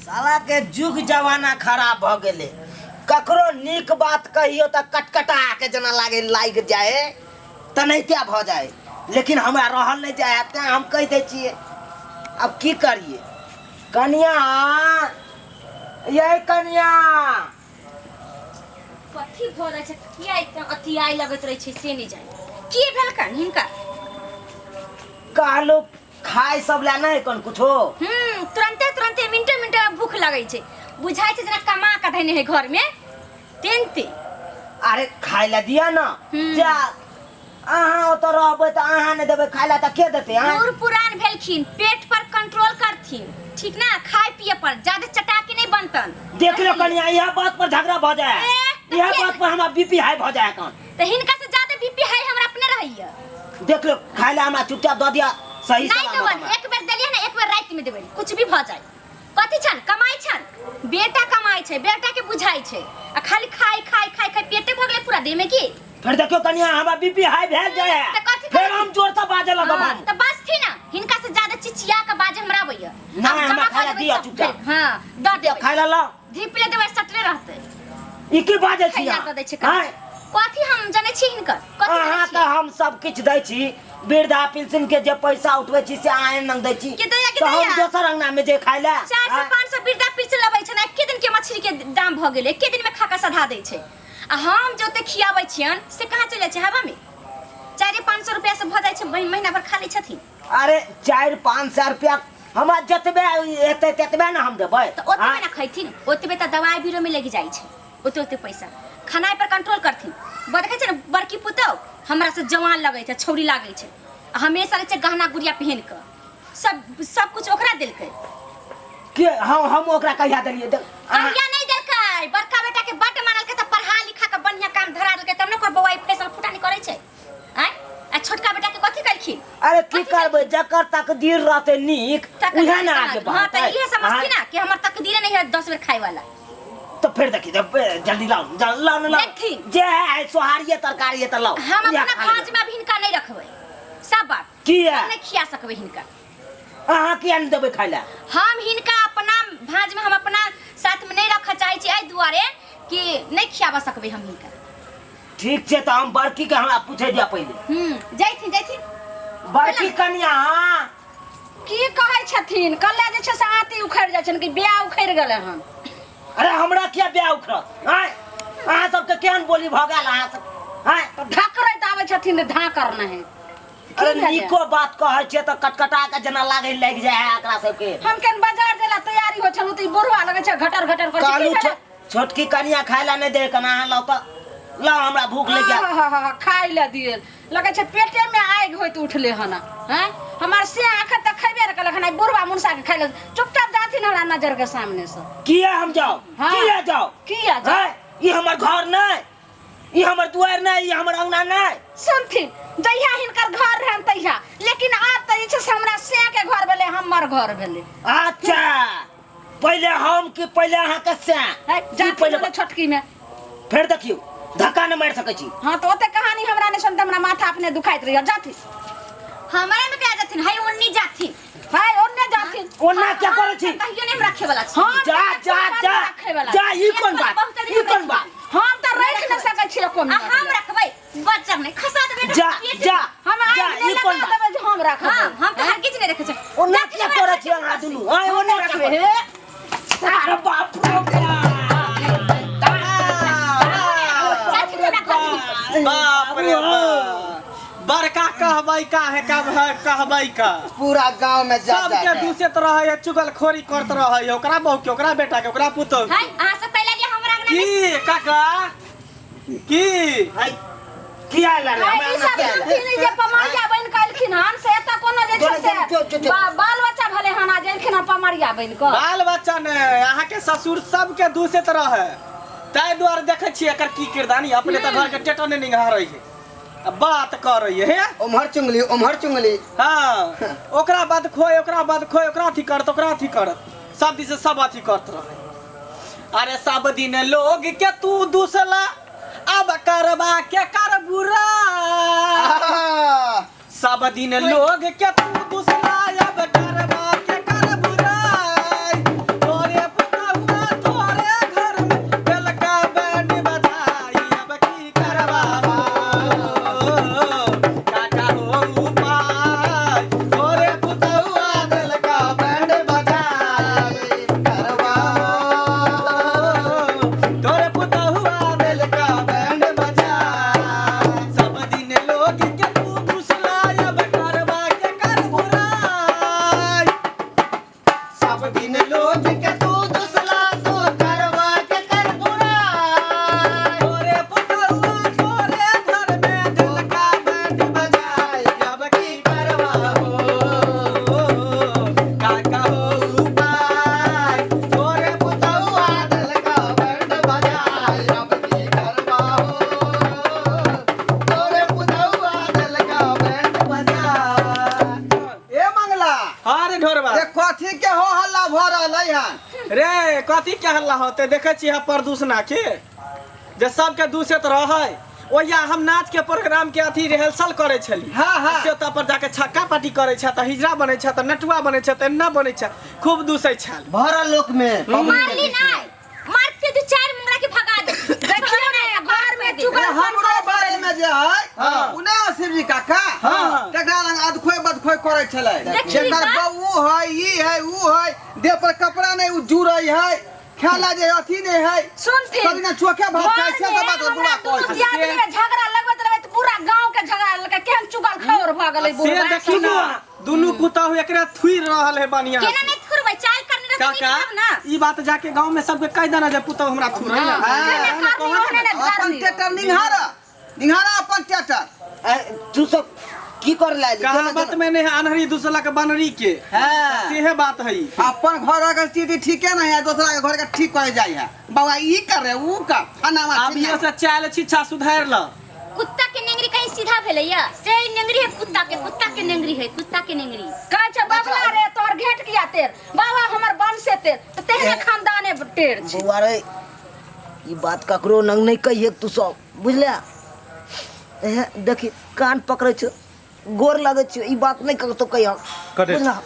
साला के जुग जमाना खराब भ गेलै। ककरो नीक बात कहियो तऽ कटकटा के जेना लागे लागि जाए तनहिते भऽ जाए, लेकिन हमरा रहल नहि जाए, तेँ हम कहि दै छियै। आब की करियै कनिया, यै कनिया। कथी भऽ जाइ छै, किया इतना अथी आइ लगैत रहै छै से नहि जानि की भेलकन हिनका। कहलहुँ खाय सब लए नहि कन कुछो। तुरंते तुरंते मिनटे मिनटे में भूख लगै छै, बुझाइ छै जेना कमा कऽ धैने है घर में तेनते। अरे खाय लए दिअ ना। जा अहाँ ओतऽ रहबै तऽ अहाँ नहि देबै खाय लए तऽ के देतै? आँय? बूढ़ पुरान भेलखिन, पेट पर कंट्रोल करथिन, ठीक ना? खाय पिए पर ज्यादा चटाके नहीं बनतन। देख लो कनिया, इएह बात पर झगड़ा भऽ जाए, ए, तऽ इएह के- बात पर हमरा बीपी हाई भऽ जाए कन। तऽ हिनका से ज्यादा बीपी हाई हमरा अपने रहैया। देख लो, खाय लए हमरा चुपचाप दऽ दिअ सही नहीं सलामत देबन। हमरा। एक बेर देलियै ने, एक बेर राति में देबन, कुछ भी भऽ जाए। कथी छन कमाई छन, बेटा कमाई छै, बेटा के बुझाई छै, आ खाली खाई खाई खाई खाई पेटे भऽ गेलै पूरा देह में की। फिर देखियो कनिया, हमरा बीपी हाई भेल जाए है। तऽ कथी फिर करै हम जोर से बाजे लगब। हाँ, हम तऽ बस थी ना, हिनका से ज्यादा चिचिया के बाजे हमरा आबैया। ना, आब हमरा जमा खाय कऽ लए देबै दिअ सब चुपचाप। फेर। हाँ, दऽ देबै। खाय लए लाउ। धीप ले देबै, सटले रहतै। ई की बाजै छी खैला अहाँ? दऽ दै छै। आँय? कथी हम जनै छी हिनकर? कथी जनै अहाँके छियै? हम सब किछु दै छी, वृद्धा पेंशन के जे पैसा उठबै छी से अहाँ लग दै छी, के दैया, के तऽ हम दैया? दोसर अंगना में जे खाय लए? 400 आँय? 500 वृद्धा पेंशन लबै छै ने, एके दिन के मछली के दाम भऽ गेलै, एके दिन में खा कऽ सधा दै छै। आ हम जे ओते खियाबै छियन से कहाँ चलि जाइ छै हवा में? 400-500 रुपया से भऽ जाइ छै, महीना भर खा लै छथिन। अरे 400-500 रुपया हमरा जतबे एतै ततबे ने हम देबै। तऽ ओतबे आँय? ने खैथिन, ओतबे तऽ दवाइ बीरो में लागि जाइ छै, ओते ओते पैसा खानाइ पर कंट्रोल करथिन। देखै छै ने बड़की पुतहु हमरा से जवान लगै छै, छौड़ी लागै छै, आ हमेशा रहै छै गहना गुड़िया पहिन कऽ, सब सब कुछ ओकरा देलकै। के हम ओकरा कहिया देलियै? कहिया नहि देलकै? बड़का बेटा के बड्ड मानलकै तऽ पढ़ा लिखा कऽ बढ़िया काम धरा देलकै, तब ने ओकर बौआ ई फैशन फुटानी करै छै। आँय, आ छोटका बेटा के कथी कलखिन? अरे की करबै, जकर तकदीर रहतै नीक तकदीर उहे ने आगे हाँ, तऽ बढ़तै। इहे समझती ना कि हमर तकदीरे नहीं है 10 बेर खाए वाला। तो फिर देखी, जल्दी लाओ, लाओ ना, लाओ। देखथिन। जे है सोहारी तरकारी है तऽ लाओ। हम इएह अपना खा लेबै। भाज में अभी हिनका नहीं रखबै, सब बात। किया? हम नहीं खिया सकबै हिनका। अहाँ किया नहीं देबै खाय लए? हम हिनका अपना भाज में हम अपना साथ में नहीं रखऽ चाहै छी, एहि दुआरे कि नहीं खियाबऽ सकबै हम हिनका। ठीक छै, तऽ हम बड़की के हमरा पूछै दिअ पहिले। जैथिन जैथिन। बड़की कनिया। की कहै छथिन? कल्ले जे छै से आँती उखड़ि जाइ छनि कि बियाह उखड़ि गेलै हन। अरे हमरा किया बियाह उखड़त? आँय, अहाँ सबके केहन बोली भऽ गेल अहाँ सब? आँय? तऽ ढकरैत आबै छथिन, ढाकर नहि। अरे भेलै? नीको बात कहै छियै तऽ कटकटा के जेना लागै लागि जाइ है एकरा सबके। हम केन बाजार जाय ला तैयारी होइ छलहुँ तऽ ई बुढ़वा लगै छै घटर घटर करै छै। की कहलहुँ भेलै? छोटकी कनिया खाय ला नहि दे कना, अहाँ लाउ तऽ लाउ, हमरा भूख लागि गेल। आहा, खाय लए दिए लगै छै पेटे में आगि होइत उठले हन। हैं, हमर से आँख तऽ खैबे ने केलक हन, ई बुढ़वा मुनसा के खाय लए चुपचाप जाथिन हमरा नजर के सामने से। किया हम जाउ? हाँ। किया जाउ? किया जाउ? हैं? ई हमर घर नहि, ई हमर दुआरि नहि, ई हमर अंगना नहि। सुनथिन, जहिया हिनकर घर रहन तहिया, लेकिन आब तऽ जे छै से हमरा से के घर भेलै, हमर घर भेलै। अच्छा, पहिले हम कि पहिले अहाँके से? है, की जाथिन पहिले बोले छोटकी में। फेर देखियौ, धक्का नहि मारि सकै छी। हाँ, तऽ ओते कहानी हमरा नहि सुनते, हमरा माथा अपने दुखाइत रहैया। जाथिन। हमरा में क्या जाथिन? है ओन्नी जाथिन। है ओन्ने जाथिन। ओन्ना क्या करै छी? कहियो नहीं हम रखे वाला छी। हम जा तऽ जा रखे जा रखे वाला। जा, ई कोन बात? बहुत दिन ई कोन बात? हम तऽ रखि नहि सकै छी एको आ मिनट। हम रखबै बच्चा नहीं खसा देबै जा जा हम जा, आगि ई नहि कोन लगा बात? देबै जे हम रखबै। हां, हम तऽ हरगिज नहीं रखे छी। ओन्ना क्या करै छी अहाँ दुनू? आँय, ओन्ना क्या रखबै करै? हे। अरे बाप रे बाप। बाप रे बाप, बड़का कहबै का है का है कहबै का। पूरा गांव में जा सबके जा दूषित रहे है, चुगलखोरी करत रहे है, ओकरा बहू के, ओकरा बेटा के, ओकरा पुतोह के। हाय, अहाँ सब पहले लिए हमरा अंगना में। की काका की? हाय, की आयल रे? हाय, हमरा ई अंगना सब की आयल? सुनथिन जे पमरिया बनि कऽ एलखिन हन, से एतऽ कोनो जे छै से चुप, चुप। बाल बच्चा भेलै हन आ जे एलखिन हन पमरिया बनि कऽ। बाल बच्चा ने अहाँके ससुर सबके दूषित रहे, ताहि दुआरे देखै छियै एकर की किरदानी। अपने तऽ घर के टेटो नहि निंघारै है आ बात करै है हे। उम्हर चुंगली, उम्हर चुंगली। हाँ, ओकरा बाद खोए, ओकरा बाद खोए, ओकरा अथी करत, ओकरा अथी करत, सब दिन से सब अथी करत रहे। अरे सब दिन लोग के तू दूसला, अब करबा के कर बुरा। आहा। सब दिन लोग के तू दूसला, अब करबा के कर बुराई। तोरे ए कथी के हल्ला होते देखै छी प्रदूषणा के जे सबके दूषित रहै। ओहिया हम नाच के प्रोग्राम के अथी रिहर्सल करै छली। हाँ, हाँ। से ओतऽ पर जाके छक्का पाटी करै छै, तऽ हिजरा बनै छै, तऽ नटुआ बनै छै, तऽ एना बनै छै, खूब दूसै छल भरल लोक में मारली नहीं, मारते दू चार मुंगरा के भगा दे। देखियो ने घर में चुगल हमरो बारे में जे है हाँ। उ नहि शिवजी काका हाँ। तकरा लग अधखोय बदखोय करै छलै। देखी जेकर बा। बहू है ई है उ है, देह पर कपड़ा नहीं उ जुड़ै है, खेला जे अथी नहीं है, सुनथिन कभी ना चोखे भात खाय से घर में सब बात हमरा बुरा दुनू कहै छै। दियादनी में झगड़ा लगबैत लगबैत पूरा गांव के झगड़ा लगे, केहन चुगल खौर भऽ गेलै से बुढ़बा। देखी ना दुनू पुतहु एकरा थुइर रहल है बढ़िया। केना नहीं थुरबै, चाल करने रहतै काका नहीं ना। ई बात जाके गांव में सबके कह देना जे पुतहु हमरा थुरै ना। हाँ। हाँ। अपन टेटर निहारा निहारा अपन टेटर। तू सब की कर लाली? कहावत में नहीं है अनहरी दूसरा के बनरी के। हाँ। सेहे बात है। अपन घर के स्थिति ठीके नहीं है, दूसरा के घर के ठीक करे जाय है। बाबा ई कर रे ऊ कर खाना अब ये से चाल शिक्षा सुधार ल। कुत्ता के नेंगरी कहीं सीधा भेलैया से नेंगरी है कुत्ता के, कुत्ता के नेंगरी है, कुत्ता के नेंगरी। कहै छै बबला रे तोहर घेंट किया तेर, बाबा हमर वंश से तेर, तऽ तेहने खानदाने टेर छै। बौआ रे ई बात ककरो नंग नहीं कहिए तू सब, बुझलिया? देखी कान पकड़ै छौ, गोर लगै छौ, ई बात नहीं ककरो कहियो, कटे। बुझला?